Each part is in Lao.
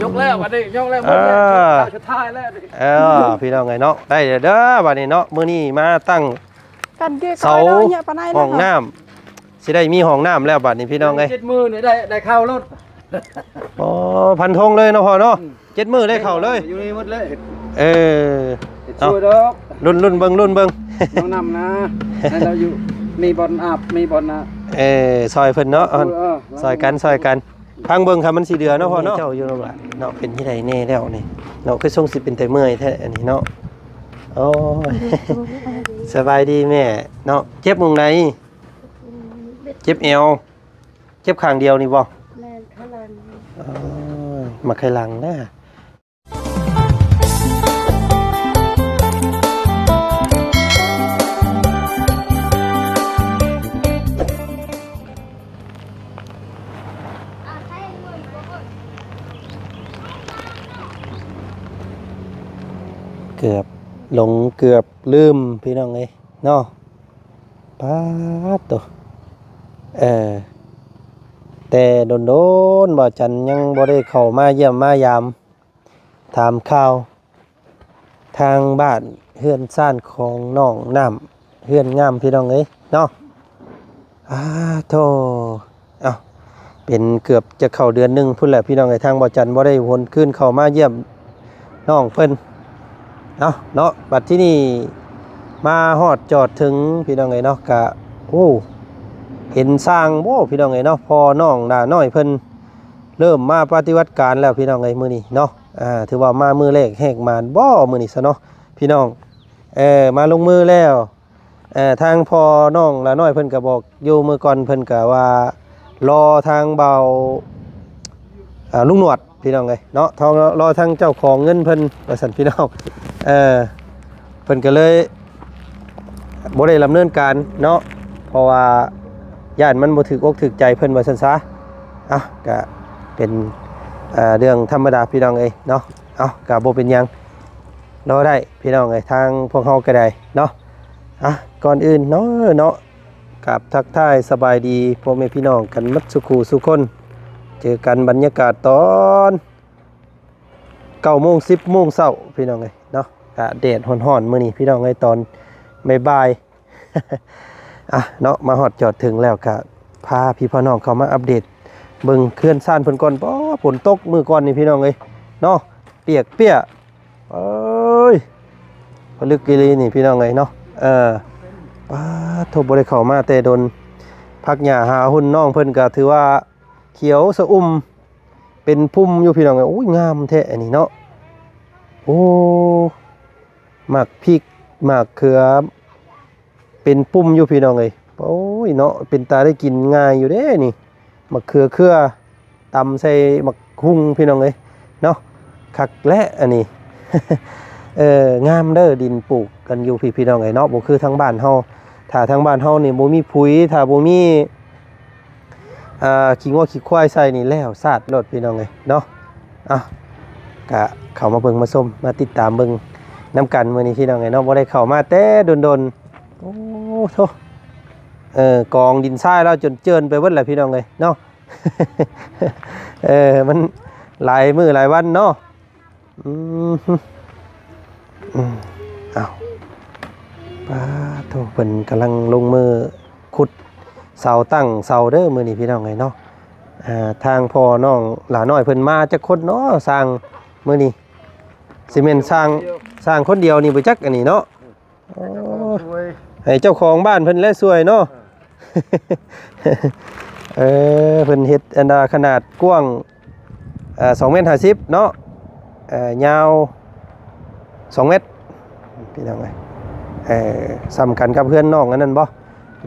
ຍົກແລ້ວບັດນີ້ ຍົກແລ້ວ ເອີ ໝົດແລ້ວ ສຸດທ້າຍແລ້ວນີ້ ເອີ ພີ່ນ້ອງເອີຍເນາະ ໄດ້ແລ້ວເດີບັດນີ້ເນາະ ມື້ນີ້ມາຕັ້ງ ກັນເກ ເສົາ ເອົາເນຍປານໃດ ຫ້ອງນ້ຳ ຊິໄດ້ມີຫ້ອງນ້ຳແລ້ວບັດນີ້ພີ່ນ້ອງເອີຍ ເຈັດມື້ນີ້ໄດ້ ໄດ້ເຂົ້າໂລດ ອໍ ຟັນທງເລີຍເນາະພໍ່ເນາະ ອືມ ເຈັດມື້ໄດ້ເຂົ້າເລີຍ ຢູ່ນີ້ໝົດເລີຍ ເອີ ເຮັດຊ່ວຍດອກ ລຸ້ນ ລຸ້ນເບິ່ງ ລຸ້ນເບິ່ງ ນ້ອງນ້ຳນະ ໃຫ້ລາວຢູ່ ມີບ່ອນອາບ ມີບ່ອນນະ ເອີ ຊ່ອຍເພິ່ນເນາະ ເອີ ຊ່ອຍກັນ ຊ່ອຍກັນ ຟັງເບິ່ງ ຄັນມັນຊິເຫຼືອເນາະພໍ່ເນາະ ເຈົ້າຢູ່ນຳຫຼານເນາະ ເປັນຈັ່ງໃດແດ່ແລ້ວນີ້ເນາະ ຄືຊົງຊິເປັນແຕ່ເມື່ອຍແທ້ອັນນີ້ເນາະ ໂອ້ຍ ສະບາຍດີແມ່ເນາະ ເຈັບໝ່ອງໃດ? ເຈັບແອວ ເຈັບຂ້າງດຽວນີ້ບໍ່? ແມ່ນ ຂ້າງຫຼັງ ໂອ້ຍ ມັກໄຄຫຼັງນະ. ເກືອບຫຼົງເກືອບລືມ ພີ່ນ້ອງເອີຍເນາະ ປາດໂຕ ເອີ ແຕ່ດົນໆ ບ່າວຈັນຍັງບໍ່ໄດ້ເຂົ້າມາຢ້ຽມມາຢາມ ຖາມຂ່າວທາງບ້ານເຮືອນຊານຂອງນ້ອງນ້ຳ ເຮືອນງາມພີ່ນ້ອງເອີຍເນາະ ອາໂທ ເອົ້າ ເປັນເກືອບຈະເຂົ້າເດືອນໜຶ່ງພຸ້ນແຫຼະພີ່ນ້ອງເອີຍ ທາງບ່າວຈັນບໍ່ໄດ້ຫວນຄືນເຂົ້າມາຢ້ຽມນ້ອງເພິ່ນ ເອົ້າເນາະ ບັດທີນີ້ມາຮອດຈອດເຖິງພີ່ນ້ອງເອີຍເນາະ ກະ ໂອ້ ເຫັນຊ່າງບໍ່ພີ່ນ້ອງເອີຍເນາະ ພໍ່ນ້ອງຫຼ້ານ້ອຍເພິ່ນ ເລີ່ມມາປະຕິບັດການແລ້ວພີ່ນ້ອງເອີຍ ມື້ນີ້ເນາະ ອ່າ ຖືວ່າມາມື້ແລກແຫກໝານບໍ່ມື້ນີ້ຊະເນາະ ພີ່ນ້ອງ ເອີ ມາລົງມືແລ້ວ ເອີ ທາງພໍ່ນ້ອງຫຼ້ານ້ອຍເພິ່ນກໍບອກຢູ່ ມື້ກ່ອນເພິ່ນກໍວ່າລໍທາງບ່າວ ອ່າ ລຸງໜວດ ພີ່ນ້ອງເອີຍເນາະ ລໍທາງເຈົ້າຂອງເງິນເພິ່ນວ່າຊັ້ນພີ່ນ້ອງ ເອີ ເພິ່ນກໍເລີຍບໍ່ໄດ້ດຳເນີນການເນາະ ເພາະວ່າຢ້ານມັນບໍ່ຖືກອົກຖືກໃຈເພິ່ນວ່າຊັ້ນຊະ ເອົ້າ ກະເປັນ ເອີ ເລື່ອງທຳມະດາພີ່ນ້ອງເອີຍເນາະ ເອົ້າ ກະບໍ່ເປັນຫຍັງ ລໍໄດ້ພີ່ນ້ອງເອີຍ ທາງພວກເຮົາກໍໄດ້ເນາະ ອ່ະ ກ່ອນອື່ນເນາະ ເນາະ ກາບທັກທາຍສະບາຍດີພໍ່ແມ່ພີ່ນ້ອງກັນໝົດສູ່ຄູ່ສູ່ຄົນ ເຈີກັນບັນຍາກາດຕອນ ເກົ້າໂມງ ສິບໂມງເຊົ້າພີ່ນ້ອງເອີຍເນາະ ກະແດດຮ້ອນໆ ມື້ນີ້ພີ່ນ້ອງເອີຍ ຕອນບ່າຍໆ ອ່ະເນາະ ມາຮອດຈອດເຖິງແລ້ວ ກະພາພີ່ພານ້ອງເຂົ້າມາອັບເດດເບິ່ງເຮືອນຊານເພິ່ນກ່ອນ ປາ ຝົນຕົກມື້ກ່ອນນີ້ພີ່ນ້ອງເອີຍເນາະ ປຽກເປຍ ເອີຍ ຜະລຶກອີ່ຫຼີນີ້ພີ່ນ້ອງເອີຍເນາະ ເອີ ປາໂທ ບໍ່ໄດ້ເຂົ້າມາແຕ່ດົນ ຜັກຫຍ້າຫາຮຸ່ນນ້ອງເພິ່ນກະຖືວ່າຂຽວຊະອຸ່ມ ເປັນພຸ່ມຢູ່ພີ່ນ້ອງເອີຍ ໂອ້ຍ ງາມແທ້ອັນນີ້ເນາະ ໂອ້ ໝາກພິກ ໝາກເຂືອ ເປັນປຸ່ມຢູ່ພີ່ນ້ອງເອີຍ ໂອ້ຍເນາະ ເປັນຕາໄດ້ກິນງ່າຍຢູ່ເດ້ນີ້ ໝາກເຂືອເຄືອ ຕຳໃສ່ໝາກຫຸ່ງພີ່ນ້ອງເອີຍເນາະ ຄັກແຫຼະອັນນີ້ ເອີ ງາມເດີ ດິນປູກກັນຢູ່ພີ່ ພີ່ນ້ອງເອີຍເນາະ ບໍ່ຄືທາງບ້ານເຮົາ ຖ້າທາງບ້ານເຮົານີ້ບໍ່ມີປຸ໋ຍ ຖ້າບໍ່ມີ ອ່າ ຂີ້ງົວຂີ້ຄວາຍໃສ່ນີ້ແລ້ວຊາດໂລດພີ່ນ້ອງເອີຍເນາະ ເອົ້າ ກະເຂົ້າມາເບິ່ງມາຊົມ ມາຕິດຕາມເບິ່ງນຳກັນມື້ນີ້ພີ່ນ້ອງເອີຍເນາະ ບໍ່ໄດ້ເຂົ້າມາແຕ່ດົນໆ ໂອ້ໂທ້ ເອີ ກອງດິນຊາຍລາວຈົນເຈື່ອນໄປເບິດແຫຼະພີ່ນ້ອງເອີຍເນາະ ເອີ ມັນຫຼາຍມື້ຫຼາຍວັນເນາະ ອືມ ອືມ ເອົ້າ ປາໂທ ເພິ່ນກຳລັງລົງມືຂຸດເສົາ ຕັ້ງເສົາເດີມື້ນີ້ພີ່ນ້ອງເອີຍເນາະ ອ່າ ທາງພໍ່ນ້ອງຫຼ້ານ້ອຍເພິ່ນມາຈັກຄົນເນາະ ຊ່າງມື້ນີ້ ຊິແມ່ນຊ່າງ ຊ່າງຄົນດຽວນີ້ບໍ່ຈັກອັນນີ້ເນາະ ໂອ້ ໃຫ້ເຈົ້າຂອງບ້ານເພິ່ນແລະຊ່ວຍເນາະ ເອີ ເອີ ເພິ່ນເຮັດອັນດາຂະໜາດກວ້າງ ເອີ ສອງແມັດຫ້າສິບເນາະ ເອີ ຍາວສອງແມັດ ພີ່ນ້ອງເອີຍ ເອີ ສ່ຳກັນກັບເຮືອນນ້ອງອັນນັ້ນບໍ່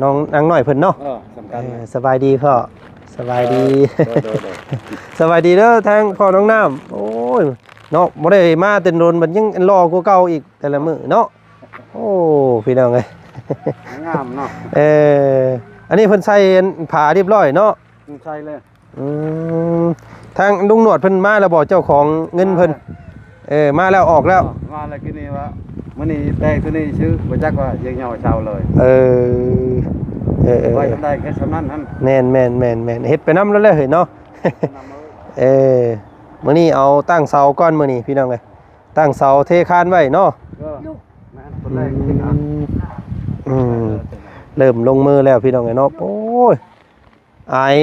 ນ້ອງນາງນ້ອຍເພິ່ນເນາະ ເອີ ສ່ຳກັນ ເອີ ສະບາຍດີພໍ່ ສະບາຍດີ ເອີ ໂດຍໆໆ ສະບາຍດີເດີ ທາງພໍ່ນ້ອງນ້ຳ ໂອ້ຍ ເນາະ ບໍ່ໄດ້ມາແຕ່ດົນ ບັດຍັງຫຼໍ່ກວ່າເກົ່າອີກ ແຕ່ລະມື້ເນາະ ໂອ້ ພີ່ນ້ອງເອີຍ ງາມເນາະ ເອີ ອັນນີ້ເພິ່ນໃສ່ຜ້າຮຽບຮ້ອຍເນາະ ອືມ ໃສ່ເລີຍ ອືມ ທາງລຸງໜວດເພິ່ນມາແລ້ວບໍ່ ເຈົ້າຂອງເງິນເພິ່ນ ມາແລ້ວ ເອີ ມາແລ້ວ ອອກແລ້ວ ມາແລ້ວ ກິນນີ້ວ່າ ມື້ນີ້ແຕກຕົວນີ້ຊື່ ບໍ່ຈັກວ່າຍັງຫຍໍ້ເຊົາເລີຍ ເອີ ເອີ ເອີ ໄວ້ຊຳໃດເຮັດຊຳນັ້ນຫັ້ນ ແມ່ນໆໆໆ ເຮັດໄປນຳແລ້ວເລີຍເຮີ້ຍເນາະ ເອີ ມື້ນີ້ເອົາຕັ້ງເສົາກ່ອນ ມື້ນີ້ພີ່ນ້ອງເອີຍ ຕັ້ງເສົາເທຄານໄວ້ເນາະ. ອືມ ອືມ ເລີ່ມລົງມືແລ້ວພີ່ນ້ອງເອີຍເນາະ. ໂອ້ຍ ອາຍ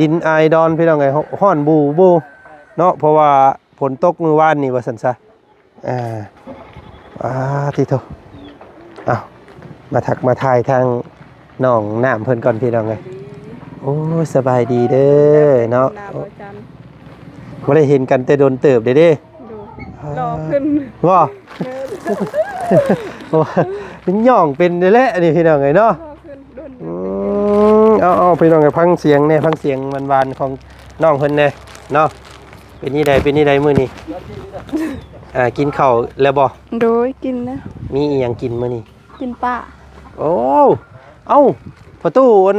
ດິນອາຍດອນພີ່ນ້ອງເອີຍ ຮ້ອນບູ່ໆເນາະ ເພາະວ່າຝົນຕົກມື້ວານນີ້ວ່າຊັ້ນຊະ. ອ່າ ອ່າ ຕິໂທ ເອົ້າ ມາທັກມາທາຍທາງນ້ອງນ້ຳເພິ່ນກ່ອນພີ່ນ້ອງເອີຍ. ໂອ້ຍ ສະບາຍດີເດີເນາະ ບໍ່ໄດ້ເຫັນກັນແຕ່ດົນເຕີບເດ້. ໂດຍ ອ່າ ຫຼໍ່ຂຶ້ນບໍ່? ເອີ ເປັນຫຍ້ອງເປັນນີ້ແຫຼະນີ້ພີ່ນ້ອງເອີຍເນາະ. ອືມ ເອົາໆ ພີ່ນ້ອງ ໃຫ້ຟັງສຽງແດ່ ຟັງສຽງຫວານໆຂອງນ້ອງເພິ່ນແດ່ເນາະ. ເປັນຈັ່ງໃດ ເປັນຈັ່ງໃດມື້ນີ້? ອ່າ ກິນເຂົ້າແລ້ວບໍ່? ໂດຍ ກິນແລ້ວ. ມີອີ່ຫຍັງກິນມື້ນີ້? ກິນປາ. ໂອ້ ເອົ້າ ພໍ່ຕູ້ ອັນ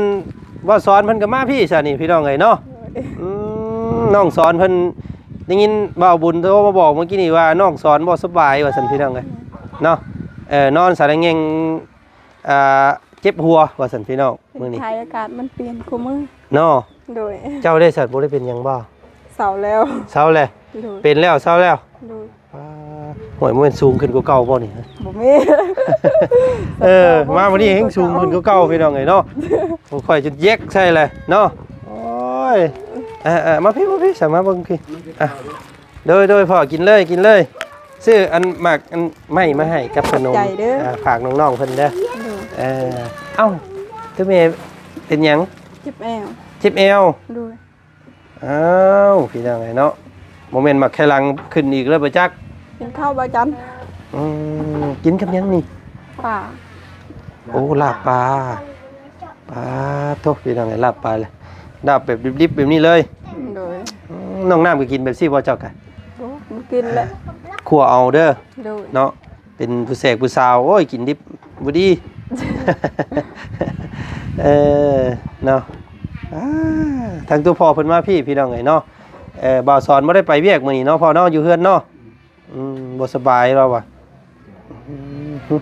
ບໍ່ສອນເພິ່ນກໍມາພີ້ຊະນີ້ພີ່ນ້ອງເອີຍເນາະ. ໂດຍ ອືມ ນ້ອງສອນເພິ່ນ ໄດ້ຍິນບ່າວບຸນໂທມາບອກເມື່ອກີ້ນີ້ວ່າ ນ້ອງສອນບໍ່ສະບາຍວ່າຊັ້ນພີ່ນ້ອງເອີຍເນາະ. ເອີ ນອນສາລະແງ່ງ ອ່າ ເຈັບຫົວວ່າຊັ້ນພີ່ນ້ອງ. ເປັນ ມື້ນີ້ ໄຂ້ ອາກາດມັນປ່ຽນຄູ່ມື້ເນາະ. ໂດຍ ເຈົ້າໄດ້ສັດ ບໍ່ໄດ້ເປັນຫຍັງບໍ່? ເຊົາແລ້ວ ເຊົາແລ້ວ. ໂດຍ ເປັນແລ້ວ ເຊົາແລ້ວ. ໂດຍ ອ່າ ໂອ້ຍ ບໍ່ແມ່ນສູງຂຶ້ນກວ່າເກົ່າບໍ່ນີ້? ບໍ່ແມ່ນ ເອີ ມາມື້ນີ້ແຮງສູງຂຶ້ນກວ່າເກົ່າພີ່ນ້ອງເອີຍເນາະ. ໂອ້ ຂ້ອຍຈົນເຢັກໃສ່ແຫຼະເນາະ. ໂອ້ຍ ເອີໆ ມາພີ້ ມາພີ້ ສາມາເບິ່ງພີ້ ອ່ະ. ໂດຍໆ ພໍ່ ກິນເລີຍ ກິນເລີຍ. ຊື້ອັນໝາກອັນໄມ້ມາໃຫ້ກັບຂະໜົມ ຂອບໃຈເດີ ອ່າ ຝາກນ້ອງໆເພິ່ນເດີ. ໂດຍ ເອີ ເອົ້າ ໂຕແມ່ເປັນຫຍັງ? ເຈັບແອວ ເຈັບແອວ. ໂດຍ ອ້າວ ພີ່ນ້ອງເອີຍເນາະ ບໍ່ແມ່ນໝາກໄຂ່ຫຼັງຂຶ້ນອີກແລ້ວບໍ່ຈັກ. ກິນເຂົ້າບໍ່ຈັນ? ອືມ ກິນກັບຫຍັງນີ້? ປາ. ໂອ້ ລາບປາ ປາໂທ້ ພີ່ນ້ອງເອີຍ ລາບປາເລີຍ ລາບແບບດິບໆແບບນີ້ເລີຍ. ໂດຍ ອືມ ນ້ອງນ້ຳກໍກິນແບບຊີ້ບໍ່ເຈົ້າກະ? ບໍ່ ບໍ່ກິນແຫຼະ ເອີ ຂົ້ວເອົາເດີ. ໂດຍ ເນາະ ເປັນຜູ້ແສກຜູ້ສາວ ໂອ້ຍ ກິນດິບບໍ່ດີ. ເອີ ເນາະ ອ່າ ທາງຕົວພໍ່ເພິ່ນມາພີ້ ພີ່ນ້ອງເອີຍເນາະ. ເອີ ບ່າວສອນບໍ່ໄດ້ໄປວຽກມື້ນີ້ເນາະ ພໍ່ເນາະ ຢູ່ເຮືອນເນາະ. ອືມ ບໍ່ສະບາຍລາວວ່າ. ອືມ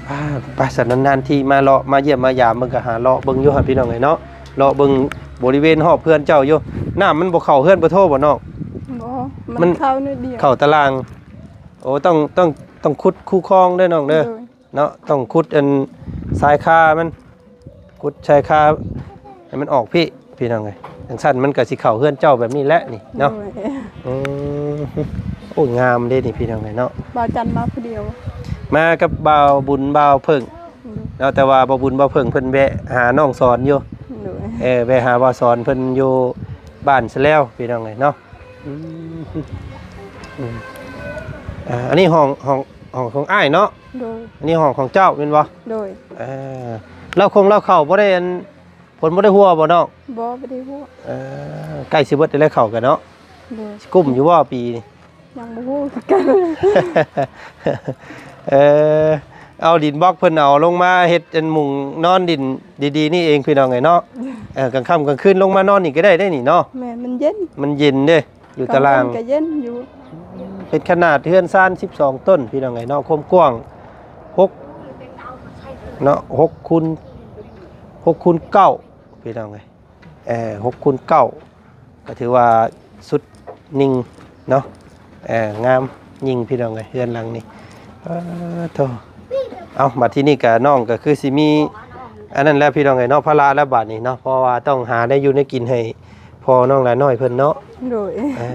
ອ່າ ໄປ ສະນັ້ນ ນານໆທີມາເລາະມາຢ້ຽມມາຢາມເບິ່ງ ກໍຫາເລາະເບິ່ງຢູ່ຫັ້ນ ພີ່ນ້ອງເອີຍເນາະ ເລາະເບິ່ງບໍລິເວນຮອບເຮືອນເຈົ້າຢູ່. ນ້ຳມັນບໍ່ເຂົ້າເຮືອນປະໂທບໍ່ນ້ອງ? ບໍ່ ມັນ ມັນເຂົ້າໜ້ອຍດຽວ ເຂົ້າຕາລ່າງ. ໂອ້ ຕ້ອງ ຕ້ອງ ຕ້ອງຂຸດຄູຄອງເດີນ້ອງເດີ. ໂດຍ ເນາະ ຕ້ອງຂຸດອັນຊາຍຄາມັນ ຂຸດຊາຍຄາໃຫ້ມັນອອກພີ້ ພີ່ນ້ອງເອີຍ ຈັ່ງຊັ້ນມັນກໍຊິເຂົ້າເຮືອນເຈົ້າແບບນີ້ແຫຼະນີ້ເນາະ. ໂດຍ ອືມ ໂອ້ຍ ງາມເດ້ນີ້ ພີ່ນ້ອງເອີຍເນາະ. ບ່າວຈັນມາຜູ້ດຽວ? ມາກັບບ່າວບຸນ ບ່າວເຜິ້ງ. ໂດຍ ເນາະ ແຕ່ວ່າບ່າວບຸນ ບ່າວເຜິ້ງເພິ່ນແວະຫານ້ອງສອນຢູ່. ໂດຍ ເອີ ແວະຫາບ່າວສອນເພິ່ນຢູ່ບ້ານຊະແລ້ວ ພີ່ນ້ອງເອີຍເນາະ. ອືມ ອືມ ອ່າ ອັນນີ້ຫ້ອງ ຫ້ອງ ຫ້ອງຂອງອ້າຍເນາະ. ໂດຍ ອັນນີ້ຫ້ອງຂອງເຈົ້າແມ່ນບໍ່? ໂດຍ ເອີ ເຫຼົ້າຄົງເຫຼົ້າເຂົ້າບໍ່ໄດ້ອັນ ຝົນບໍ່ໄດ້ຮົ່ວບໍ່ນ້ອງ? ບໍ່ ບໍ່ໄດ້ຮົ່ວ. ເອີ ໃກ້ຊິເບິດແລ້ວເຂົ້າກັນເນາະ. ໂດຍ ຊິກຸ້ມຢູ່ບໍ່ປີນີ້? ຍັງບໍ່ຮູ້ຄືກັນ. ເອີ ເອົາດິນບລັອກເພິ່ນເອົາລົງມາເຮັດອັນມຸງນອນດິນດີໆນີ້ເອງ ພີ່ນ້ອງເອີຍເນາະ. ເອີ ກາງຄ່ຳກາງຄືນລົງມານອນນີ້ກໍໄດ້ເດ້ນີ້ເນາະ. ແມ່ນ ມັນເຢັນ ມັນເຢັນເດ້. ຢູ່ຕາລ່າງ ກາງເວັນກໍເຢັນຢູ່. ເປັນຂະໜາດເຮືອນຊານສິບສອງຕົນ ພີ່ນ້ອງເອີຍເນາະ ຄວາມກວ້າງຫົກເນາະ ຫົກຄູນ ຫົກຄູນເກົ້າ ພີ່ນ້ອງເອີຍ ເອີ ຫົກຄູນເກົ້າ ກໍຖືວ່າສຸດຍິ່ງເນາະ. ເອີ ງາມຍິ່ງ ພີ່ນ້ອງເອີຍ ເຮືອນຫຼັງນີ້. ເອີ ໂທ້ ເອົ້າ ບັດທີນີ້ກະນ້ອງກໍຄືຊິມີອັນນັ້ນແລ້ວ ພີ່ນ້ອງເອີຍເນາະ ພາລະແລ້ວບັດນີ້ເນາະ ເພາະວ່າຕ້ອງຫາແນວຢູ່ແນວກິນໃຫ້ ພໍ່ນ້ອງຫຼານ້ອຍເພິ່ນເນາະ. ໂດຍ ເອີ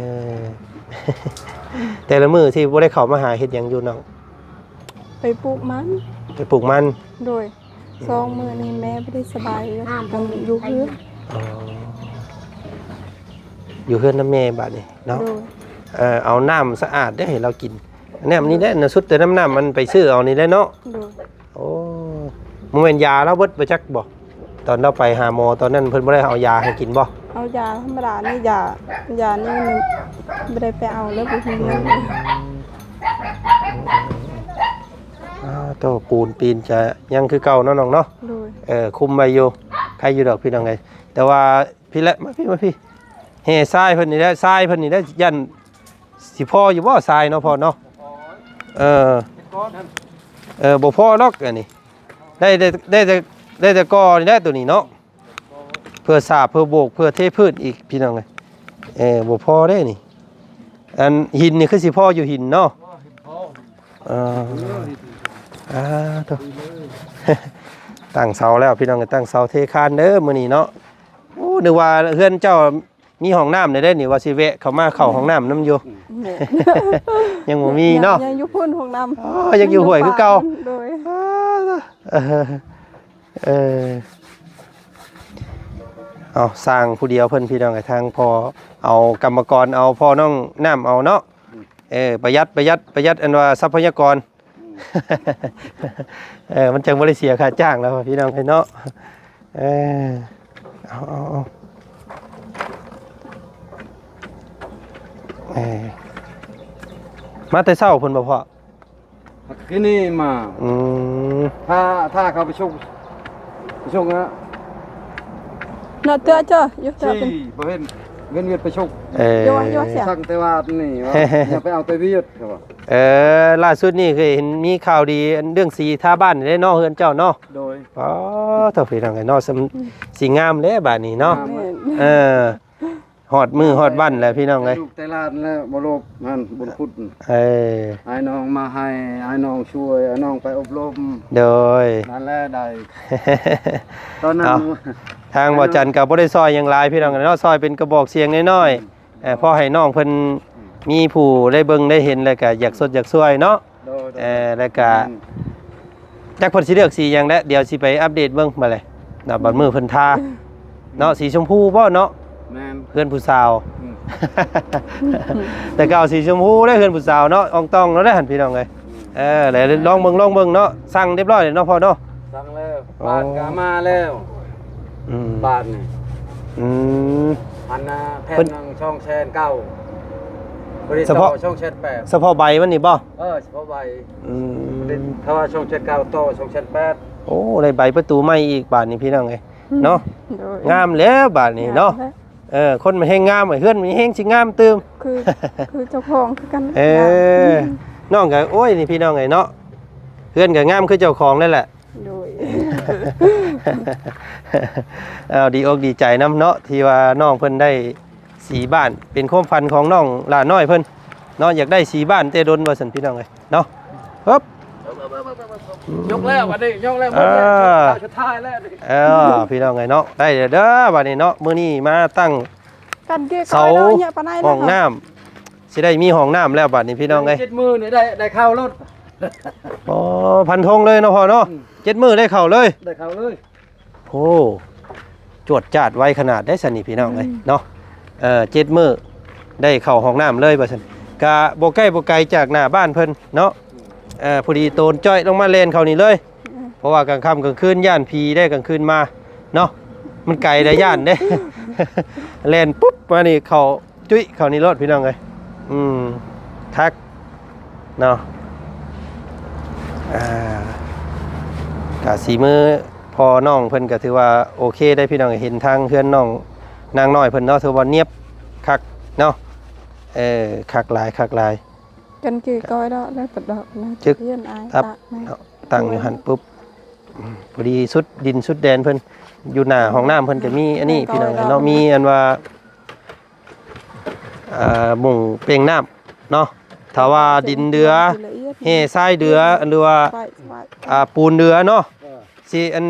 ແຕ່ລະມື້ທີ່ບໍ່ໄດ້ເຂົ້າມາຫາເຮັດຫຍັງຢູ່ນ້ອງ? ໄປປູກມັນ ໄປປູກມັນ. ໂດຍ ອືມ ສອງມື້ນີ້ແມ່ບໍ່ໄດ້ສະບາຍ ກໍຢູ່ເຮືອນ. ອໍ ຢູ່ເຮືອນນຳແມ່ບາດນີ້ເນາະ. ໂດຍ ເອີ ເອົານ້ຳສະອາດເດ້ໃຫ້ລາວກິນ ນ້ຳນີ້ແຫຼະ ສຸດແຕ່ນ້ຳ ນ້ຳມັນໄປຊື້ເອົານີ້ແຫຼະເນາະ. ໂດຍ ໂອ້ ບໍ່ແມ່ນຢາລາວເບິດບໍ່ຈັກບໍ່? ຕອນລາວໄປຫາໝໍຕອນນັ້ນ ເພິ່ນບໍ່ໄດ້ເອົາຢາໃຫ້ກິນບໍ່? ເອົາຢາທຳມະດານີ້ ຢາ ຢານີ້ມັນບໍ່ໄດ້ໄປເອົາ ແລ້ວບໍ່ມີເງິນ. ອືມ ອືມໆໆ ອ້າ ໂທ້ ປູນປີນຈະຍັງຄືເກົ່າເນາະນ້ອງເນາະ. ໂດຍ ເອີ ຄຸມໄວ້ຢູ່ ໄຄຢູ່ດອກ ພີ່ນ້ອງເອີຍ ແຕ່ວ່າ ພີ້ແຫຼະ ມາພີ້ ມາພີ້ ແຫ່ຊາຍເພິ່ນນີ້ແຫຼະ ຊາຍເພິ່ນນີ້ແຫຼະ ຢ້ານຊິພໍຢູ່ບໍ່ຊາຍເນາະພໍ່ເນາະ. ເອີ ເອີ ບໍ່ພໍດອກອັນນີ້ ໄດ້ ໄດ້ ໄດ້ແຕ່ ໄດ້ແຕ່ກໍ່ນີ້ແຫຼະໂຕນີ້ເນາະ ເພື່ອສາບ ເພື່ອໂບກ ເພື່ອເທພື້ນອີກ ພີ່ນ້ອງເອີຍ. ເອີ ບໍ່ພໍເດ້ນີ້ ອັນຫີນນີ້ຄືຊິພໍຢູ່ຫີນເນາະ. ເອີ ອ່າ ໂທ້ ຕັ້ງເສົາແລ້ວພີ່ນ້ອງ ຕັ້ງເສົາເທຄານເດີມື້ນີ້ເນາະ. ໂອ້ ນຶກວ່າເຮືອນເຈົ້າມີຫ້ອງນ້ຳແດ່ນີ້ ວ່າຊິແວະເຂົ້າມາເຂົ້າຫ້ອງນ້ຳນຳຢູ່. ແມ່ນ ຍັງບໍ່ມີເນາະ. ຍັງ ຍັງຢູ່ພຸ້ນຫ້ອງນ້ຳ. ອໍ ຍັງຢູ່ຫ້ວຍຄືເກົ່າ. ໂດຍ ເອີ ເອີ ເອົາ ສ້າງຜູ້ດຽວເພິ່ນພີ່ນ້ອງເອີຍ ທາງພໍ່ເອົາກຳມະກອນ ເອົາພໍ່ນ້ອງນ້ຳເອົາເນາະ. ເອີ ປະຢັດ ປະຢັດ ປະຢັດ ອັນວ່າຊັບພະຍາກອນ. ເອີ ມັນຈັ່ງບໍ່ໄດ້ເສຍຄ່າຈ້າງແລ້ວພີ່ນ້ອງເອີຍເນາະ. ເອີ ເອົາ ເອົາ ເອົາ ເອີ ມາແຕ່ເຊົ້າພຸ້ນບໍ່ພໍ່? ຄືນີ້ມາ. ອືມ ຖ້າ ຖ້າເຂົາໄປຊົກ ໄປຊົກນະ ນະເທື່ອເຈົ້າຢູ່ເທື່ອເປັນ ບໍ່ເຫັນ ເຫັນວຽດໄປຊົກ. ເອີ ຢູ່ວ່າ ຢູ່ວ່າເສຍ ສັ່ງແຕ່ວ່ານີ້ວ່າ ຢ່າໄປເອົາແຕ່ວຽດ ເຂົາວ່າ. ເອີ ລ່າສຸດນີ້ຄືເຫັນມີຂ່າວດີເລື່ອງສີທາບ້ານເດ້ເນາະ ເຮືອນເຈົ້າເນາະ. ໂດຍ ອໍ ໂທ້ ພີ່ນ້ອງເອີຍເນາະ ສຳ ອືມ ສີງາມແລ້ວບາດນີ້ເນາະ. ງາມແລ້ວ ເອີ ຮອດມື້ຮອດວັນແລ້ວພີ່ນ້ອງເອີຍ ແຕ່ລູກແຕ່ຫຼານແລ້ວ ບໍ່ລົບຫັ້ນບຸນຄຸດ. ເອີ ອ້າຍນ້ອງມາໃຫ້ ອ້າຍນ້ອງຊ່ວຍ ອ້າຍນ້ອງໄປອົບຮົມ. ໂດຍ ນັ້ນແຫຼະໄດ້ ຕອນນັ້ນ ເອົາ ທາງບໍ່ຈັນກໍບໍ່ໄດ້ຊ່ອຍຫຍັງຫຼາຍພີ່ນ້ອງເນາະ ຊ່ອຍເປັນກະບອກສຽງນ້ອຍໆ. ເອີ ພໍໃຫ້ນ້ອງເພິ່ນມີຜູ້ໄດ້ເບິ່ງໄດ້ເຫັນ ແລ້ວກະຢາກຊົດຢາກຊ່ວຍເນາະ. ໂດຍ ໂດຍ ເອີ ແລ້ວກະ ແມ່ນ ຈັກເພິ່ນຊິເລືອກສີຫຍັງແຫຼະ ດຽວຊິໄປອັບເດດເບິ່ງບາດແຫຼະເນາະ ບາດມື້ເພິ່ນທາເນາະ. ອືມ ສີຊົມພູບໍ່ເນາະ? ແມ່ນ ເຮືອນຜູ້ສາວ. ອືມ ແຕ່ເກົ່າສີຊົມພູເດ້ ເຮືອນຜູ້ສາວເນາະ ອອງຕອງເນາະ ໄດ້ຫັ້ນພີ່ນ້ອງເອີຍ. ອືມ ເອີ ແລ້ວລອງເບິ່ງ ລອງເບິ່ງເນາະ ສັ່ງຮຽບຮ້ອຍແລ້ວເນາະພໍ່ເນາະ. ສັ່ງແລ້ວ ອໍ ບ້ານກໍມາແລ້ວ. ອືມ ບ້ານນີ້ ອືມ ອັນນະ ແຜ່ນ ເພິ່ນ ໜຶ່ງ ສອງແສນເກົ້າ ບໍລິ ສະເພາະ ສອງແສນແປດ ສະເພາະໃບມັນນີ້ບໍ່? ເອີ ສະເພາະໃບ. ອືມ ຖ້າວ່າສອງແສນເກົ້າຕໍ່ສອງແສນແປດ. ໂອ້ ໄດ້ໃບປະຕູໃໝ່ອີກບາດນີ້ພີ່ນ້ອງເອີຍ ອືມ ເນາະ. ໂດຍ ງາມແລ້ວບາດນີ້ເນາະ. ງາມແລ້ວ ເອີ ຄົນມັນແຮງງາມ ເຮືອນມັນແຮງຊິງາມຕື່ມ ຄື ຄືເຈົ້າຂອງຄືກັນ. ເອີ ງາມ ອືມ ນ້ອງກໍ ໂອ້ຍ ນີ້ພີ່ນ້ອງເອີຍເນາະ ເຮືອນກໍງາມຄືເຈົ້າຂອງນັ້ນແຫຼະ. ໂດຍ ເອົາ ດີອົກດີໃຈນຳເນາະ ທີ່ວ່ານ້ອງເພິ່ນໄດ້ສີບ້ານ ເປັນຄວາມຝັນຂອງນ້ອງຫຼ້ານ້ອຍເພິ່ນເນາະ ຢາກໄດ້ສີບ້ານແຕ່ດົນວ່າຊັ້ນພີ່ນ້ອງເອີຍເນາະ. ຮຶບ ຍົກແລ້ວບັດນີ້ ຍົກແລ້ວ ເອີ ໝົດແລ້ວ ສຸດທ້າຍແລ້ວນີ້. ເອີ ພີ່ນ້ອງເອີຍເນາະ ໄດ້ແລ້ວເດີບັດນີ້ເນາະ ມື້ນີ້ມາຕັ້ງເສົາຫ້ອງນ້ຳ ຊິໄດ້ມີຫ້ອງນ້ຳແລ້ວບັດນີ້ພີ່ນ້ອງເອີຍ. ເຈັດມື້ນີ້ໄດ້ ໄດ້ເຂົ້າໂລດ. ອໍ ຟັນທົງເລີຍເນາະພໍ່ເນາະ. ອືມ ເຈັດມື້ໄດ້ເຂົ້າເລີຍ ໄດ້ເຂົ້າເລີຍ. ໂອ້ ຈວດຈາດໄວຂະໜາດໃດຊັ້ນນີ້ພີ່ນ້ອງເອີຍ ອືມ ເນາະ. ເອີ ເຈັດມື້ໄດ້ເຂົ້າຫ້ອງນ້ຳເລີຍວ່າຊັ້ນ ກະບໍ່ໃກ້ບໍ່ໄກຈາກໜ້າບ້ານເພິ່ນເນາະ. ອືມ ເອີ ພໍດີໂຕນຈ້ອຍລົງມາແລ່ນເຂົ້ານີ້ເລີຍ. ອືມ ເພາະວ່າກາງຄ່ຳກາງຄືນຢ້ານຜີໄດ້ ກາງຄືນມາເນາະ ມັນໄກໄດ້ ຢ້ານເດ້. ແລ່ນປຸບມານີ້ເຂົ້າ ຈຸ້ຍເຂົ້ານີ້ໂລດພີ່ນ້ອງເອີຍ. ອືມ ຄັກເນາະ. ອ່າ ກະສີມືພໍ່ນ້ອງເພິ່ນກະຖືວ່າໂອເຄໄດ໋ພີ່ນ້ອງເອີຍ ເຫັນທາງເຮືອນນ້ອງນາງນ້ອຍເພິ່ນເນາະ ຖືວ່ານຽບຄັກເນາະ. ເອີ ຄັກຫຼາຍ ຄັກຫຼາຍ. ກັນກີ້ກ້ອຍດອກ ແລ້ວປະດອກນະ ຈຶກ ຮຽນອາຍ ຕັບ ຕາກນະ ເນາະ ຕັ້ງຢູ່ຫັ້ນປຸບ. ອືມ ພໍດີສຸດດິນສຸດແດນເພິ່ນ ຢູ່ໜ້າຫ້ອງນ້ຳເພິ່ນກະມີອັນນີ້ ແມ່ນ ພີ່ນ້ອງເນາະ ມີອັນວ່າ ອ່າ ມຸງເປ່ງນ້ຳເນາະ. ຖ້າວ່າດິນເດືອ ແຮ່ຊາຍເດືອ ຫຼືວ່າ ອ່າ ປູນເດືອເນາະ ເອີ ຊິອັນ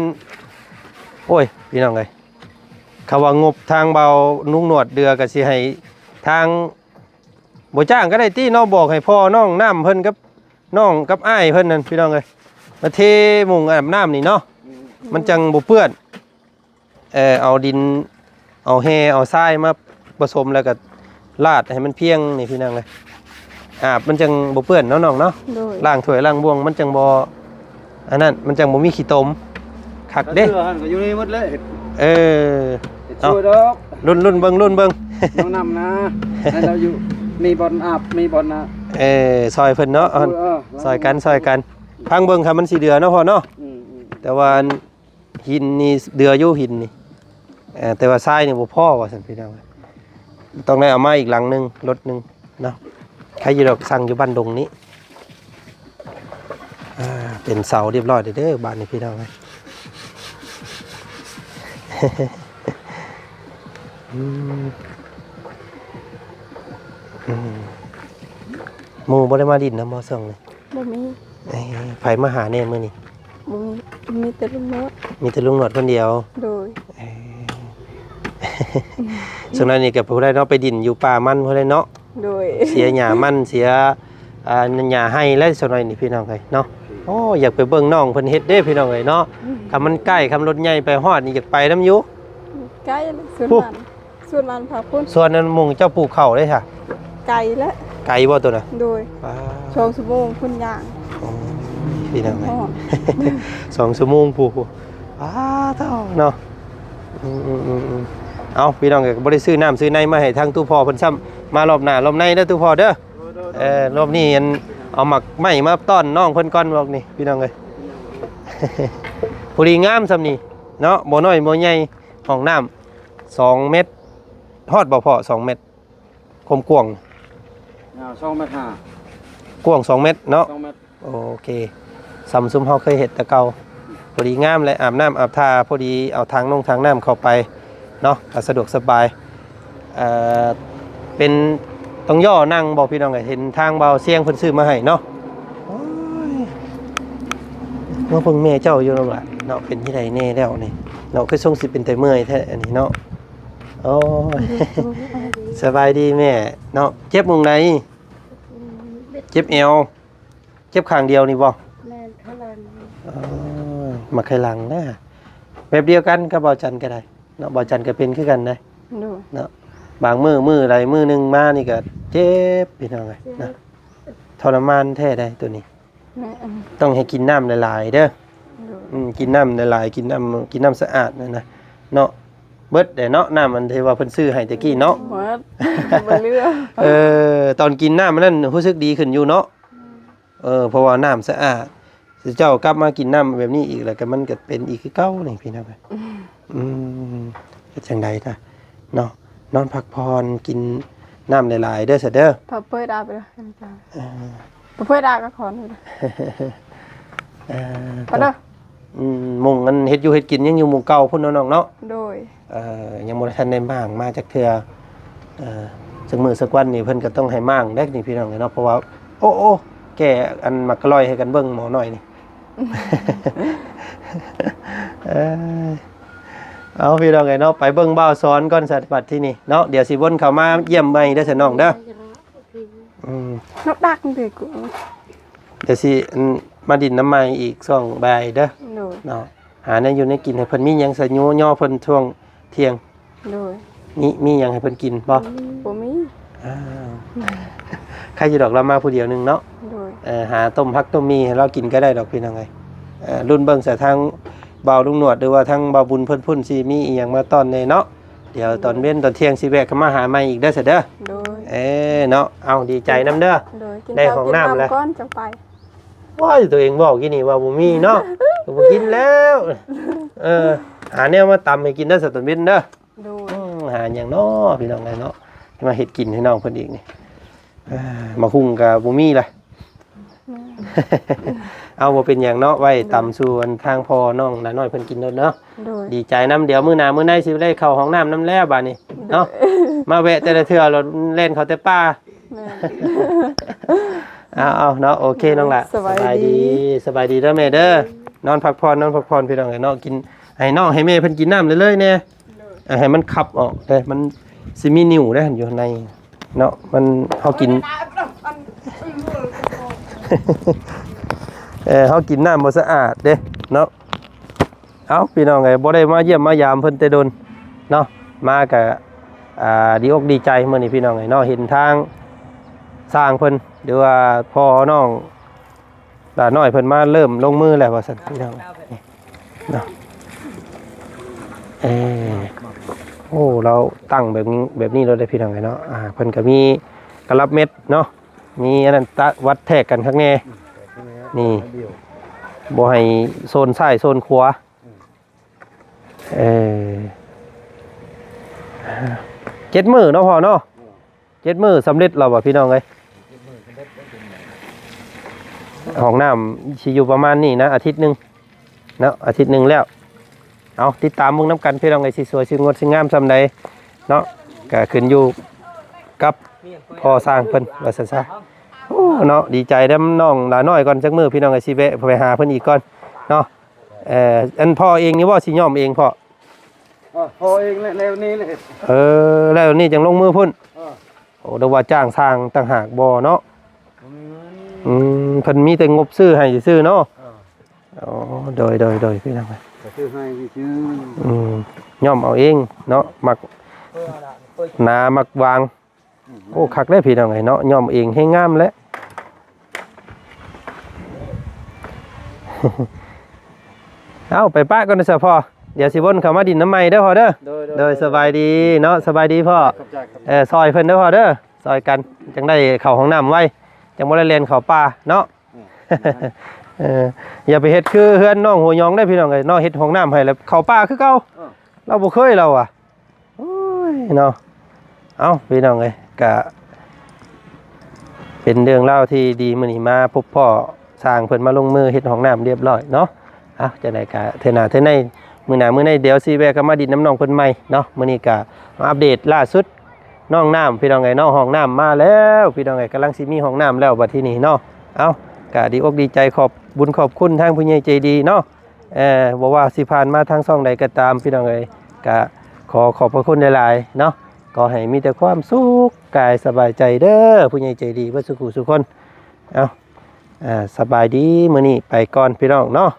ໂອ້ຍ ພີ່ນ້ອງເອີຍ ຄຳວ່າງົບທາງເບົານຸງໜວດເດືອ ກະຊິໃຫ້ທາງ ບໍ່ຈ້າງກໍໄດ້ຕິເນາະ ບອກໃຫ້ພໍ່ນ້ອງນ້ຳເພິ່ນກັບນ້ອງກັບອ້າຍເພິ່ນນັ້ນ ພີ່ນ້ອງເອີຍ ມາເທມຸງອາບນ້ຳນີ້ເນາະ. ອືມ ມັນຈັ່ງບໍ່ເປື້ອນ. ເອີ ເອົາດິນ ເອົາແຮ່ ເອົາຊາຍມາປະສົມ ແລ້ວກໍລາດໃຫ້ມັນພຽງນີ້ ພີ່ນ້ອງເອີຍ ອາບມັນຈັ່ງບໍ່ເປື້ອນເນາະນ້ອງເນາະ. ໂດຍ ລ້າງຖ້ວຍລ້າງບ່ວງມັນຈັ່ງບໍ່ ອັນນັ້ນ ມັນຈັ່ງບໍ່ມີຂີ້ຕົມ ຄັກເດ້. ເຮືອຫັ້ນກໍຢູ່ນີ້ໝົດແຫຼະ. ເອີ ເຮັດຊ່ວຍດອກ ລຸ້ນ ລຸ້ນເບິ່ງ ລຸ້ນເບິ່ງ ນ້ອງນ້ຳນະ ໃຫ້ລາວຢູ່ ມີບ່ອນອາບ ມີບ່ອນນະ. ເອີ ຊ່ອຍເພິ່ນເນາະ ເອີ ຊ່ອຍກັນ ຊ່ອຍກັນ ຟັງເບິ່ງ ຄັນມັນຊິເຫຼືອເນາະພໍ່ເນາະ. ອືມໆ ແຕ່ວ່າຫີນນີ້ເຫຼືອຢູ່ ຫີນນີ້ ເອີ ແຕ່ວ່າຊາຍນີ້ບໍ່ພໍວ່າຊັ້ນ ພີ່ນ້ອງ ຕ້ອງໄດ້ເອົາມາອີກຫຼັງໜຶ່ງ ລົດໜຶ່ງເນາະ. ໃຄຢູ່ດອກ ສັ່ງຢູ່ບ້ານດົງນີ້. ອ່າ ເປັນເສົາຮຽບຮ້ອຍເດີ ບາດນີ້ພີ່ນ້ອງເອີຍ. ອືມ ອືມ ໝູ່ບໍ່ໄດ້ມາຫຼິ້ນນຳບໍ່ຊ່ວງນີ້? ບໍ່ມີ. ເອີ ໃຜມາຫາແດ່ມື້ນີ້? ບໍ່ມີ ມີແຕ່ລຸງໜວດ. ມີແຕ່ລຸງໜວດຄົນດຽວ? ໂດຍ. ເອີ ຊ່ວງນັ້ນນີ້ກໍຜູ້ໃດເນາະ ໄປຫຼິ້ນຢູ່ປ່າມັນຜູ້ໃດເນາະ? ໂດຍ. ເສຍຫຍ້າມັນ ເສຍ ອ່າ ຫຍ້າໄຮ່ແລ້ວຊ່ວງນັ້ນນີ້ພີ່ນ້ອງເອີຍເນາະ. ໂອ້ ຢາກໄປເບິ່ງນ້ອງເພິ່ນເຮັດເດ້ພີ່ນ້ອງເອີຍເນາະ. ອືມ ຄັນມັນໃກ້ ຄັນລົດໃຫຍ່ໄປຮອດນີ້ຢາກໄປນຳຢູ່. ໃກ້ ສ່ວນ ພຸ້ນ ບ້ານ ສ່ວນບ້ານພາພຸ້ນ. ສ່ວນນັ້ນໝູ່ເຈົ້າປູກເຂົ້າເດ້ຊະ? ໄກແລ້ວ. ໄກບໍ່ໂຕນະ? ໂດຍ. ວ້າ ສອງຊົ່ວໂມງພຸ້ນຍ່າງ. ໂອ້ຍ ພີ່ນ້ອງເອີຍ ສອງຊົ່ວໂມງພຸ້ນ. ອ້າ ເທົ່າເນາະ. ອືມໆໆໆ ເອົາ ພີ່ນ້ອງເອີຍ ກໍບໍ່ໄດ້ຊື້ນ້ຳຊື້ໃນມາໃຫ້ທາງຕູ້ພໍ່ເພິ່ນຊ້ຳ. ມາລອບໜ້າລອບໃນເດີຕູ້ພໍ່ເດີ. ເອີ ລອບນີ້ອັນ ເອົາໝາກໄມ້ມາຕ້ອນນ້ອງເພິ່ນກ່ອນ ລອບນີ້ພີ່ນ້ອງເອີຍ. ພໍດີງາມຊ່ຳນີ້ເນາະ ບໍ່ນ້ອຍບໍ່ໃຫຍ່. ຫ້ອງນ້ຳສອງແມັດ ຮອດບໍ່ພໍ່? ສອງແມັດ ຄວາມກວ້າງ. ຍາວສອງແມັດຫ້າ. ກວ້າງສອງແມັດເນາະ. ສອງແມັດ. ໂອເຄ ສ່ຳຊຸມເຮົາເຄີຍເຮັດແຕ່ເກົ່າ. ພໍດີງາມແຫຼະ ອາບນ້ຳອາບທ່າ ພໍດີເອົາຖັງນົງຖັງນ້ຳເຂົ້າໄປເນາະ ກໍສະດວກສະບາຍ. ເອີ ເປັນ ຕ້ອງຍໍນັ່ງບໍ່ພີ່ນ້ອງເອີຍ? ເຫັນທາງບ່າວຊຽງເພິ່ນຊື້ມາໃຫ້ເນາະ. ໂອ້ຍ ມາເບິ່ງແມ່ເຈົ້າຢູ່ນຳຫຼານເນາະ ເປັນຈັ່ງໃດແດ່ແລ້ວນີ້ເນາະ? ຄືຊົງຊິເປັນແຕ່ເມື່ອຍແທ້ອັນນີ້ເນາະ. ໂອ້ຍ ສະບາຍດີແມ່ເນາະ. ເຈັບໝ່ອງໃດ? ເຈັບແອວ. ເຈັບຂ້າງດຽວນີ້ບໍ່? ແມ່ນ ຂ້າງຫຼັງ. ເອີ ມາໄຂຫຼັງນະ ແບບດຽວກັນກັບບ່າວຈັນກໍໄດ້ເນາະ. ບ່າວຈັນກໍເປັນຄືກັນໄດ໋. ໂດຍ. ເນາະ ບາງມື້ ມື້ໃດມື້ໜຶ່ງມານີ້ກໍເຈັບ ພີ່ນ້ອງເອີຍນະ. ເຈັບ ທໍລະມານແທ້ໃດ໋ໂຕນີ້. ແມ່ນ. ຕ້ອງໃຫ້ກິນນ້ຳຫຼາຍໆເດີ. ໂດຍ. ອືມ ກິນນ້ຳຫຼາຍໆ ກິນນ້ຳ ກິນນ້ຳສະອາດນັ້ນນະເນາະ. ເບິດແລ້ວເນາະ ນ້ຳອັນທີ່ວ່າເພິ່ນຊື້ໃຫ້ແຕ່ກີ້ເນາະ. ເບິດ ບໍ່ເຫຼືອ. ເອີ ຕອນກິນນ້ຳອັນນັ້ນຮູ້ສຶກດີຂຶ້ນຢູ່ເນາະ. ອືມ ເອີ ເພາະວ່ານ້ຳສະອາດ. ເຈົ້າກັບມາກິນນ້ຳແບບນີ້ອີກແລ້ວກໍ ມັນກໍເປັນອີກຄືເກົ່ານີ້ພີ່ນ້ອງ. ອືມ ອືມ ເຮັດຈັ່ງໃດກະເນາະ ນອນພັກຜ່ອນ ກິນນ້ຳຫຼາຍໆເດີຊະເດີ. ເປີດອາບເດີ. ເອີ ເປີດອາບກໍຂອນ. ເອີ ໄປເດີ. ອືມ ໝ່ອງອັນເຮັດຢູ່ເຮັດກິນຍັງຢູ່ໝ່ອງເກົ່າພຸ້ນເນາະນ້ອງເນາະ. ໂດຍ. ເອີ ຍັງບໍ່ໄດ້ທັນໄດ້ມ້າງມາຈັກເທື່ອ. ເອີ ຈັກມື້ສັກວັນນີ້ເພິ່ນກໍຕ້ອງໃຫ້ມ້າງເດ້ນີ້ພີ່ນ້ອງເອີຍເນາະ ເພາະວ່າ ໂອ້ ໂອ້ ແກະອັນໝາກກະລ່ອຍໃຫ້ກັນເບິ່ງໝໍນ້ອຍນີ້. ເອີ ເອົາ ພີ່ນ້ອງເອີຍເນາະ ໄປເບິ່ງບ່າວສອນກ່ອນຊະ ບັດທີນີ້ເນາະ ດຽວຊິວົນເຂົ້າມາຢ້ຽມໃໝ່ເດີຊະນ້ອງເດີ. ອືມ ນົກດັກເດກູ ດຽວຊິ ອັນ ມາດິນນຳໃໝ່ອີກຊ່ວງບ່າຍເດີ. ໂດຍ. ເນາະ ຫາແນວຢູ່ແນວກິນໃຫ້ເພິ່ນ. ມີຫຍັງຊະ ຍໍຍໍເພິ່ນຊ່ວງທ່ຽງ? ໂດຍ. ມີ ມີຫຍັງໃຫ້ເພິ່ນກິນບໍ່? ບໍ່ມີ. ອ້າວ ໃຄຢູ່ດອກ ລາວມາຜູ້ດຽວໜຶ່ງເນາະ. ໂດຍ. ເອີ ຫາຕົ້ມຜັກຕົ້ມໝີ່ໃຫ້ລາວກິນກໍໄດ້ດອກ ພີ່ນ້ອງເອີຍ. ເອີ ລຸ້ນເບິ່ງຊະ ທາງບ່າວລຸງໜວດ ຫຼືວ່າທາງບ່າວບຸນເພິ່ນພຸ້ນ ຊິມີອີ່ຫຍັງມາຕ້ອນແດ່ເນາະ. ດຽວຕອນເວັນຕອນທ່ຽງຊິແວະເຂົ້າມາຫາໃໝ່ອີກເດີຊະເດີ. ໂດຍ. ເອີ ເນາະ ເອົາ ດີໃຈນຳເດີ. ໂດຍ. ໄດ້ຫ້ອງນ້ຳແລ້ວ ກິນເຂົ້າກິນນ້ຳກ່ອນ ຈັ່ງໄປ. ໂອ້ຍ ຕົວເອງເວົ້າກີ້ນີ້ວ່າບໍ່ມີເນາະ. ກໍບໍ່ກິນແລ້ວ. ເອີ ຫາແນວມາຕຳໃຫ້ກິນເດີ ຕອນເວັນເດີ. ໂດຍ. ອືມ ຫາຫຍັງເນາະ ພີ່ນ້ອງເອີຍເນາະ ມາເຮັດກິນໃຫ້ນ້ອງເພິ່ນອີກນີ້. ເອີ ໝາກຫຸ່ງກໍບໍ່ມີລະ. ແມ່ນ. ເອົາ ບໍ່ເປັນຫຍັງເນາະ ໄວ້ຕຳສູ່ອັນທາງພໍ່ນ້ອງຫຼ້ານ້ອຍເພິ່ນກິນໂລດເນາະ. ໂດຍ. ດີໃຈນຳ. ດຽວມື້ໜ້າມື້ໃນຊິໄດ້ເຂົ້າຫ້ອງນ້ຳນຳແລ້ວບາດນີ້ເນາະ. ໂດຍ. ມາແວະແຕ່ລະເທື່ອໂລດ ແລ່ນເຂົ້າແຕ່ປ່າ. ແມ່ນ. ເອົາໆ ເນາະ ໂອເຄ ນ້ອງຫຼ້າ ສະບາຍດີ ສະບາຍດີ ສະບາຍດີເດີແມ່ເດີ. ນອນພັກຜ່ອນ ນອນພັກຜ່ອນ ພີ່ນ້ອງເອີຍເນາະ. ກິນ ໃຫ້ນ້ອງໃຫ້ແມ່ເພິ່ນກິນນ້ຳເລື້ອຍໆແດ່. ໂດຍ. ເອີ ໃຫ້ມັນຂັບອອກເດ້ ມັນຊິມີນິ້ວເດ້ ຢູ່ໃນເນາະ ມັນ ເຮົາກິນ ເອີ ເຮົາກິນນ້ຳບໍ່ສະອາດເດ້ເນາະ. ເອົ້າ ພີ່ນ້ອງເອີຍ ບໍ່ໄດ້ມາຢ້ຽມມາຢາມເພິ່ນແຕ່ດົນເນາະ ມາກະ ອ່າ ດີອົກດີໃຈມື້ນີ້ ພີ່ນ້ອງເອີຍເນາະ ເຫັນທາງຊ່າງເພິ່ນ ຫຼືວ່າພໍ່ນ້ອງຫຼ້ານ້ອຍເພິ່ນມາເລີ່ມລົງມືແລ້ວວ່າຊັ້ນ ພີ່ນ້ອງເນາະ. ເອີ ໂອ້ ລາວຕັ້ງແບບນີ້ ແບບນີ້ໂລດເດ້ ພີ່ນ້ອງເອີຍເນາະ. ອ່າ ເພິ່ນກໍມີກະລັບເມັດເນາະ ມີອັນນັ້ນ ຕະ ວັດແທກກັນຄັກແນ່ ນີ້ ບໍ່ໃຫ້ໂຊນຊ້າຍໂຊນຂວາ. ເອີ ເຈັດມື້ເນາະພໍ່ເນາະ ເຈັດມື້ສຳເລັດແລ້ວບໍ່ ພີ່ນ້ອງເອີຍ. ຫ້ອງນ້ຳຊິຢູ່ປະມານນີ້ນະ ອາທິດໜຶ່ງເນາະ ອາທິດໜຶ່ງແລ້ວ. ເອົາ ຕິດຕາມເບິ່ງນຳກັນ ພີ່ນ້ອງເອີຍ ຊິສວຍ ຊິງົດ ຊິງາມສ່ຳໃດເນາະ ກະຂຶ້ນຢູ່ກັບພໍ່ຊ່າງເພິ່ນວ່າຊັ້ນຊະ. ໂອ້ ເນາະ ດີໃຈນຳນ້ອງຫຼ້ານ້ອຍກ່ອນ ຈັກມື້ພີ່ນ້ອງ ກໍຊິແວະໄປຫາເພິ່ນອີກກ່ອນເນາະ. ເອີ ອັນພໍ່ເອງນີ້ບໍ່ ຊິຍ້ອມເອງພໍ່? ເອີ ພໍ່ເອງແຫຼະ ແນວນີ້ແຫຼະ. ເອີ ແລ້ວນີ້ຈັ່ງລົງມືພຸ້ນ. ເອີ ໂອ້ ແຕ່ວ່າຈ້າງຊ່າງຕ່າງຫາກບໍ່ເນາະ? ບໍ່ມີເງິນ. ອືມ ເພິ່ນມີແຕ່ງົບຊື້ໃຫ້ຊື່ໆເນາະ. ເອີ ອໍ ໂດຍ ໂດຍ ໂດຍ ພີ່ນ້ອງເອີຍ ກໍຊື້ໃຫ້ຊື່ໆ. ອືມ ຍ້ອມເອົາເອງເນາະ ມັກໜາມັກບາງ. ໂອ້ ຄັກເດ້ພີ່ນ້ອງເອີຍເນາະ ຍ້ອມເອງແຮງງາມແຫຼະ. ເອົ້າ ໄປປະກ່ອນເດີພໍ່ ດຽວຊິວົນເຂົ້າມາດິນນຳໃໝ່ເດີພໍ່ເດີ. ໂດຍ ໂດຍ ໂດຍ ສະບາຍດີເນາະ ສະບາຍດີພໍ່. ຂອບໃຈ ຂອບໃຈ. ເອີ ຊ່ອຍເພິ່ນເດີພໍ່ເດີ ຊ່ອຍກັນ ຈັ່ງໄດ້ເຂົ້າຫ້ອງນ້ຳໄວ ຈັ່ງບໍ່ໄດ້ແລ່ນເຂົ້າປ່າເນາະ. ເອີ ເອີ ຢ່າໄປເຮັດຄືເຮືອນນ້ອງຫົວຍອງເດ້ພີ່ນ້ອງເອີຍເນາະ ເຮັດຫ້ອງນ້ຳໃຫ້ແລ້ວເຂົ້າປ່າຄືເກົ່າ. ເອີ ລາວບໍ່ເຄີຍລາວວ່າ. ໂອ້ຍເນາະ ເອົ້າ ພີ່ນ້ອງເອີຍ ກະເປັນເລື່ອງລາວທີ່ດີ ມື້ນີ້ມາພົບພໍ້ຊ່າງເພິ່ນມາລົງມືເຮັດຫ້ອງນ້ຳຮຽບຮ້ອຍເນາະ. ເອົ້າ ຈັ່ງໃດກະເທື່ອໜ້າເທື່ອໃນ ມື້ໜ້າມື້ໃນ ດຽວຊິແວະກັບມາດິນນຳນ້ອງເພິ່ນໃໝ່ເນາະ. ມື້ນີ້ກະມາອັບເດດລ່າສຸດ ນ້ອງນ້ຳ ພີ່ນ້ອງເອີຍເນາະ ຫ້ອງນ້ຳມາແລ້ວ ພີ່ນ້ອງເອີຍ ກຳລັງຊິມີຫ້ອງນ້ຳແລ້ວບັດທີນີ້ເນາະ. ເອົ້າ ກະດີອົກດີໃຈ ຂອບບຸນຂອບຄຸນທາງຜູ້ໃຫຍ່ໃຈດີເນາະ. ເອີ ບໍ່ວ່າຊິຜ່ານມາທາງຊ່ອງໃດກໍຕາມ ພີ່ນ້ອງເອີຍ ກະຂໍຂອບພະຄຸນຫຼາຍໆເນາະ. ຂໍໃຫ້ມີແຕ່ຄວາມສຸກກາຍສະບາຍໃຈເດີ ຜູ້ໃຫຍ່ໃຈດີເບິດສູ່ຜູ້ສູ່ຄົນ. ເອົ້າ ສະບາຍດີ ມື້ນີ້ໄປກ່ອນພີ່ນ້ອງເນາະ.